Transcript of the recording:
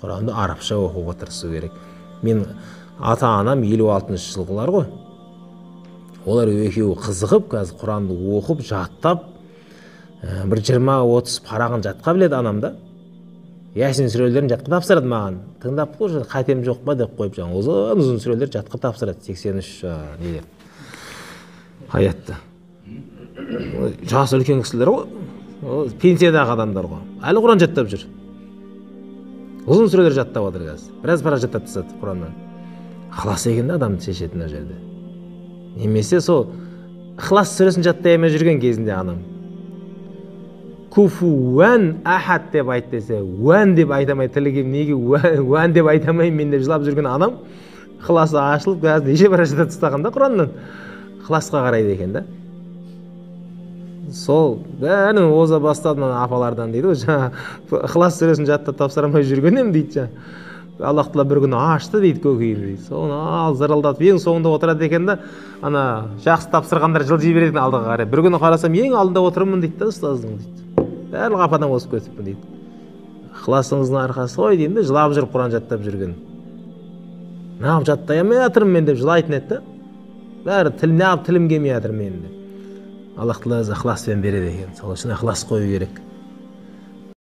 Құранды арабша оқуға тырысу керек. Мен ата-анам 56 жылғылар ғой. Олар екеуі қызығып, қазір Құранды оқып, жаттап, бір 20-30 парағын жатқа біледі анам да. Ясин сүрелерін жатқа тапсырады маған. Тыңдап қой, қатем жоқ па деп қойып, жаңа ұзын-ұзын сүрелер жатқа тапсырады. 83 нелер аятты. Жасы үлкен кісілер ғой, пенсиядағы адамдар ғой. Әлі Құран жаттап жүр. Ұзын сүрелер жаттап жатыр қазір. Біраз парақ жаттап тастады Құраннан. Ықылас екен да адамды шешетін ол жерде. Немесе сол Ықылас сүресін жаттай алмай жүрген кезінде анам куфуан ахад деп айт десе, уән деп айта алмай, тілі келіп, неге уән деп айта алмаймын мен деп жылап жүрген анам ықыласы ашылып, қазір неше парақ жаттап тастаған да Құраннан. Ықыласқа қарайды екен да. Сол бәрін оза бастадым ана апалардан дейді ғой, жаңа Ықылас сүресін жаттап тапсыра алмай жүрген едім дейді. Жаңа Аллах тағала бір күні ашты дейді көкейімді дейді. Соны ал зырылдатып ең соңында отырады екен да, ана жақсы тапсырғандар жылжи береді екен алдыға қарай. Бір күні қарасам ең алдында отырмын дейді да ұстаздың дейді. Барлық ападан озып кетіппін дейді. Ықыласыңыздың арқасы ғой деймін де, жылап жүріп Құран жаттап жүрген. Неғып жаттай алмай жатырмын мен деп жылайтын еді да. Бәрі тіл, неғып тілім келмей жатыр менің деп. Аллах тағала өзі ықыласпен береді екен. Сол үшін ықылас қою керек.